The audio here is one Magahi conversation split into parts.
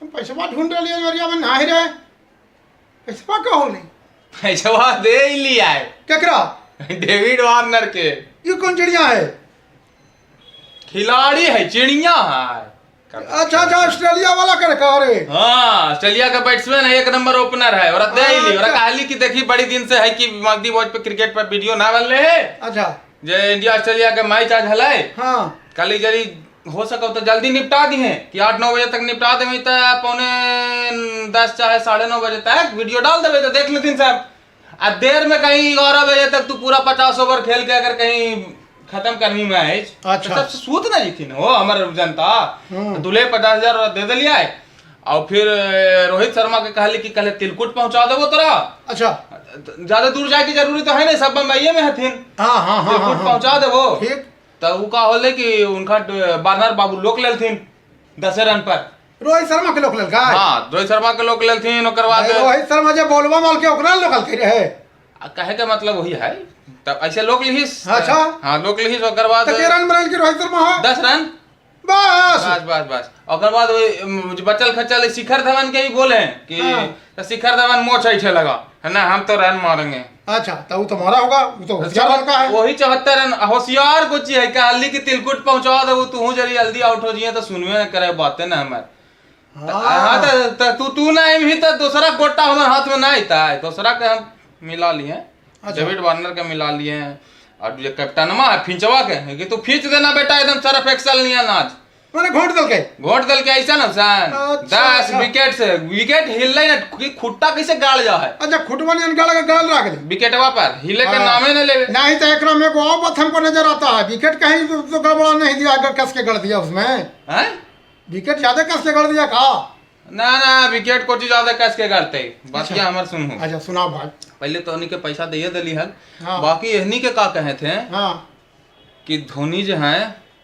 हम पैसवा ढूंढ रही अरिया में नाही रे। पैसवा का होले? पैसवा दे ही लिया है। केकरा? डेविड वार्नर के। ये कौन चिड़िया है? खिलाड़ी है, चिड़िया है। अच्छा अच्छा, ऑस्ट्रेलिया वाला कर का रे? हाँ, ऑस्ट्रेलिया का बैट्समैन है, एक नंबर ओपनर है। और दे ही ली और अच्छा। कहली कि देखी बड़ी दिन से है कि मगदी वॉच पे क्रिकेट पर वीडियो ना बनले है। अच्छा। जे इंडिया ऑस्ट्रेलिया के मैच आज हलै। हाँ। कहली जरी हो सको तो जल्दी निपटा दिहे कि 8-9 बजे तक निपटा देबे त 9:45 चाहे 9:30 बजे तक वीडियो डाल देबे तो देख लेथिन सब। आ देर में कहीं 11 बजे तक तू पूरा 50 ओवर खेल के अगर कहीं खत्म करनी मैच, अच्छा। तो सब सूत ना जीथिन हो हमर जनता। हम्म। तो दुले 50,000 दे दिलियै और फिर रोहित शर्मा के कहली कि कहले तिलकुट पहुंचा देबो तोरा। अच्छा। ज्यादा दूर जाए के जरूरी तो है नहीं, सब बम्बईये में हथिन। हाँ हाँ हाँ हाँ तिलकुट हाँ। पहुंचा देबो। ठीक। तो उ का होले कि उनका बानर बाबू लोक लेलथिन 10 रन पर। रोहित शर्मा के लोक ललका? हाँ, रोहित शर्मा के लोक लेलथिन। ओकर बाद रोहित शर्मा जे बॉलवा मार के ओकरा लोकल के रहे। आ, कहे के मतलब वही है, तब ऐसे लोक लिहिस। अच्छा। हाँ, लोक लिहिस। ओकर बाद तो के रन बनल की रोहित शर्मा हो? 10 रन। बस? बस बस बस। ओकर बाद वही, जे बचल खचल शिखर धवन के ही बोले कि हाँ। तो शिखर धवन मोछ ऐठे लगा है ना, हम तो रन मारेंगे। अच्छा, तो वो तुम्हारा होगा, वो तो होशियार लड़का है। वही 74 रन होशियार कुछ है। कहली कि तिलकुट पहुंचा देबो, तू जरी जल्दी आउट हो जिए तो सुनबे न करे बातें ना हमर। हाँ, त तू तू ना आइबही त दूसरा गोटा हमर हाथ में ना अइता, दूसरा के हम मिला लिए। अच्छा। डेविड वार्नर के मिला लिए हैं और ये कैप्टनमा है फिंचवा के कि तू खींच देना बेटा एकदम सरफ एक्सल नियन आज। मैंने घोट दल के। घोट दल के ऐसा ना सन। अच्छा, 10 अच्छा। विकेट से विकेट हिलले ना कि खुट्टा कैसे गाड़ जा है। अच्छा, खुटवा नियन गाड़ के गाड़ रख ले। विकेटवा पर हिले के हाँ। नामे न लेवे। नहीं तो एकरा में एगो और बात हमको नजर आता है, विकेट कहीं तो गड़बड़ा नहीं दिया, अगर कस के गड़ दिया उसमें? हैं? विकेट ज्यादा कस के गड़ दिया का? ना ना, विकेट को चीज ज्यादा कस के गाड़ते बात क्या हमर सुनहु। अच्छा, सुनाओ भाई। पहले तो उन्हीं के पैसा दे दिली हल। हाँ। बाकी एहनी के का कहे थे हाँ। कि धोनी जो है,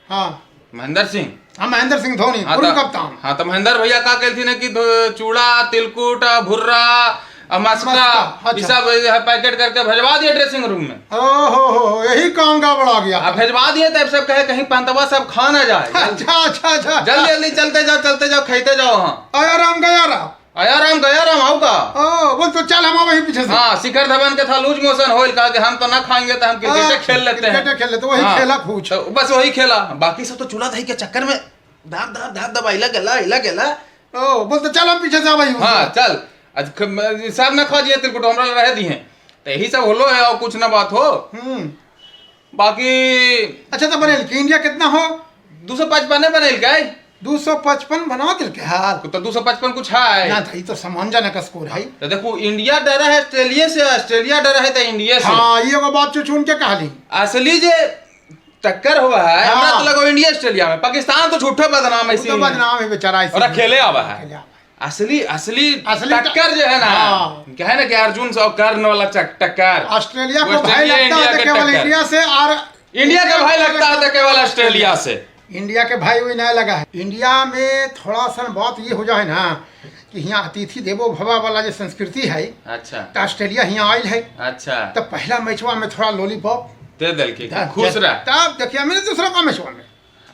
हाँ। महेंद्र सिंह। हाँ, महेंद्र सिंह धोनी। हाँ, पूर्व तो कप्तान। हाँ, तो महेंद्र भैया का कहती कि चूड़ा, तिलकुट, भुर्रा, मस्का, मस्का, ये अच्छा। सब जो है पैकेट करके भेजवा दिए ड्रेसिंग रूम में। ओ हो, यही काम गड़बड़ा गया। आ भेजवा दिए तब सब कहे कहीं पंतवा सब खा ना जाए। अच्छा अच्छा अच्छा। जल्दी जल्दी चलते जाओ, चलते जाओ, खाते जाओ। हाँ। आया राम गया राम। आया राम गया राम आओ का। ओ बोल तो चल हम वही पीछे से। हाँ, शिखर धवन के था लूज मोशन होइल, कहा कि हम तो ना खाएंगे तो हम क्रिकेट हाँ, खेल लेते हैं। क्रिकेट खेल लेते, वही हाँ। खेला खूच। तो बस वही खेला, बाकी सब तो चूड़ा दही के चक्कर में धाप धाप धाप दबाइला गला इला गला। ओ बोल तो चल हम पीछे से आवे। हाँ चल, आज सब ना खा जिए तिलकुट हमरा रह दिए तो यही सब होलो है और कुछ ना बात हो। हम्म। बाकी अच्छा, तो बनेल कि इंडिया कितना हो? 255 बनेल क्या? 255 बना दिल के हाल। तो 255 कुछ है। ना था, ये तो सम्मानजनक स्कोर है। तो देखो, इंडिया डरा है ऑस्ट्रेलिया से, ऑस्ट्रेलिया डरा है तो इंडिया से। हाँ, ये एगो बात चुन के कहली। असली जे टक्कर हुआ है, हाँ। हमरा तो लगो इंडिया ऑस्ट्रेलिया में, पाकिस्तान तो झूठे बदनाम वो ऐसी तो बदनाम है बेचारा ऐसे और ही। अकेले आवा है। अकेले आवा है। असली असली असली टक्कर जो है ना, हाँ। क्या है ना कि अर्जुन से और कर्ण वाला टक्कर। ऑस्ट्रेलिया को वो भाई ऑस्ट्रेलिया, लगता है इंडिया तो के केवल टक्कर। इंडिया से और इंडिया का भाई लगता है तो केवल ऑस्ट्रेलिया से। इंडिया के भाई वही नहीं लगा है। इंडिया में थोड़ा सा बात ये हो जाए ना कि यहाँ अतिथि देवो भवा वाला जो संस्कृति है। अच्छा। तो ऑस्ट्रेलिया यहाँ आयल है। अच्छा। तो पहला मैचवा में थोड़ा लॉलीपॉप दे दिल की खुश रहा। तब देखिए मैंने दूसरा का मैचवा में।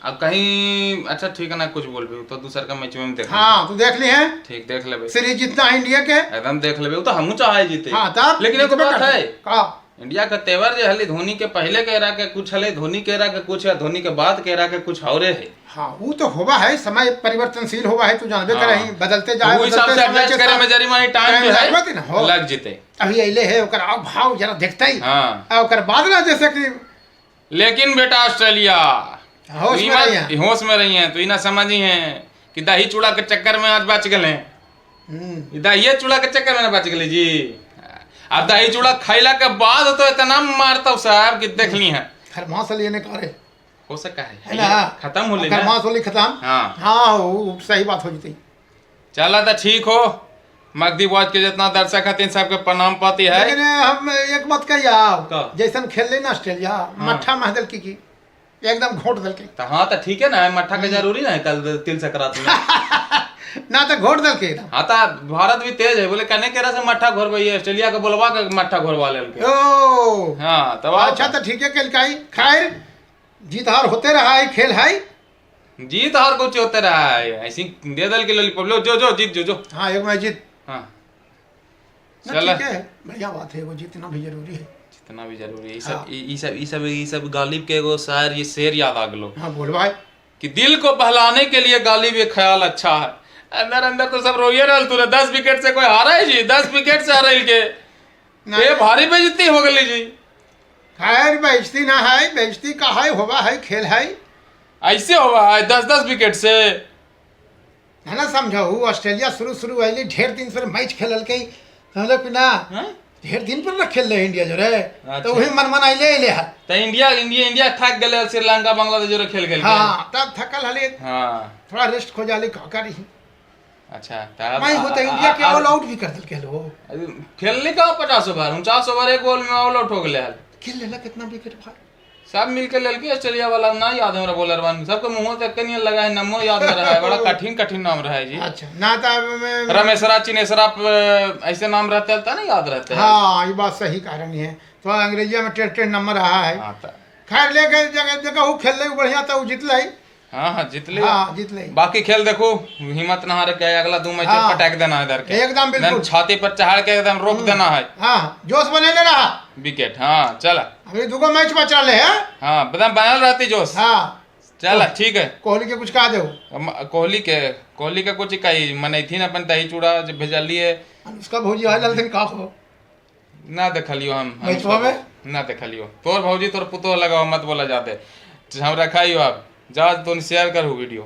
अब कहीं अच्छा ठीक है ना, कुछ बोल भी तो दूसर का मैच में देख। हाँ, तो देख ली है। ठीक, देख लेबे। सीरीज जीतना है इंडिया के। एकदम देख लेबे, वो तो हमहू चाहे जीते। हाँ, तब लेकिन एगो जीतबे बात करते। है। का? इंडिया का तेवर जो हली धोनी के पहले के era के कुछ हले, धोनी के era के कुछ है, धोनी के बाद के era के कुछ और है। हाँ, वो तो होवा है, समय परिवर्तनशील होवा है, तू जानबे हाँ। करही, बदलते जाए। वो हिसाब बदलते से समय एडजस्ट के करे साथ में जरी मानी टाइम जो लगबे है ना हो। लग जीते। अभी अइले है, ओकर आव भाव जरा देखते ही। हाँ। आ ओकर बाद ना जैसे कि लेकिन बेटा ऑस्ट्रेलिया होश में रही है। होश में रही है तो इना समझी है कि दही चूड़ा के चक्कर में आज बच गए हैं। हम्म। दही चूड़ा के चक्कर में ना बच गए जी। अब दही चूड़ा खैला के बाद तो इतना मारता साहब कि देख ली है। खरमास लेने का रे। हो सका है, है ना? खत्म हो लेना। खरमास होली खत्म। हाँ। हाँ, वो सही बात हो जती। चला तो ठीक हो, मगदी वॉच के जितना दर्शक हथिन सबके प्रणाम पाती है। लेकिन हम एक बात कहिया, का? जैसन खेल ले ना ऑस्ट्रेलिया, मट्ठा मह दल की एकदम घोट दल के। तो हाँ, तो ठीक है ना, मट्ठा के जरूरी ना है कल तिल संक्रांत में। ना तो घोट दल के एकदम। हाँ, तो भारत भी तेज है, बोले कने केरा से मट्ठा घोरबई, ऑस्ट्रेलिया के बोलवा के मट्ठा घोरवा लेल के। ओ हाँ, तब अच्छा, तो ठीक है, कल काई खैर जीत हार होते रहा है, खेल है। जीत हार कुछ होते रहा है, ऐसी दे दल के लॉलीपॉप लो, जो जो जीत जो जो। हाँ एक मैच जीत। हाँ ना, चल। ठीक है, बढ़िया बात है, वो जीतना भी जरूरी है। जितना भी जरूरी है। ई सब ई सब ई सब ई सब गालिब के एगो शायर ये शेर याद आ गलो। हाँ बोल भाई। कि दिल को बहलाने के लिए गालिब ये ख्याल अच्छा है। अंदर अंदर तो सब रोइए रहल तू, 10 विकेट से कोई हारा है जी? 10 विकेट से हारे के ये भारी बेइज्जती हो गई जी। खैर बेइज्जती ना है, बेइज्जती का है, होवा है, खेल है। ऐसे होवा है 10-10 विकेट से? है ना समझाऊ, ऑस्ट्रेलिया शुरू शुरू आइली ढेर दिन पर मैच खेलल के, समझलो कि ना? हाँ? ढेर दिन पर ना खेल रहे इंडिया जो रे, अच्छा। तो वही मन मन आइले आइले है। तो इंडिया इंडिया इंडिया थक गेले, श्रीलंका बांग्लादेश जो खेल गेल। हाँ तब थकल हले। हाँ थोड़ा रेस्ट खो जाले का करी। अच्छा तब मैं होता इंडिया के ऑल आउट भी कर दिल के लो। खेलने का 50 ओवर 49 ओवर एक बॉल में ऑल आउट हो गेले हल। खेल लेला कितना विकेट भाई? सब मिलके लेलके ऑस्ट्रेलिया वाला, ना याद है हमरा बॉलर वन, सबके मुंह तक के नहीं लगा है, नमो याद न रहा है, बड़ा कठिन कठिन नाम रहा है जी। अच्छा ना तब रमेशरा चिनेसरा ऐसे नाम रहते हैं ना याद रहते हैं। हाँ ये बात सही कारण है, थोड़ा अंग्रेजिया में टेढ़ टेढ़ नंबर रहा है। हाँ खैर ले गए जगह जगह वो खेल ले बढ़िया तो जीत लाई। हाँ हाँ जीत ले। हाँ जीत ले। बाकी खेल देखो हिम्मत ना हारे के, अगला 2 मैच हाँ। पटक देना है इधर के एकदम बिल्कुल। छाती पर चढ़ के एकदम रोक देना है। हाँ जोश बने ले रहा विकेट। हाँ चल अभी दूगो मैच बचा ले है। हाँ एकदम बनल रहती जोश। हाँ चल ठीक है। कोहली के कुछ कहा दो। कोहली के कुछ कही मनैथिन अपन दही चूड़ा जो भेजलिए। अनुष्का भौजी आयल हलथिन का हो? ना देखलियो हम मैचवा में? ना देखलियो। तोर भौजी तोर पुतोह लगाओ मत बोला जाते, हम रखाइयो आप जा तुम शेयर करू वीडियो।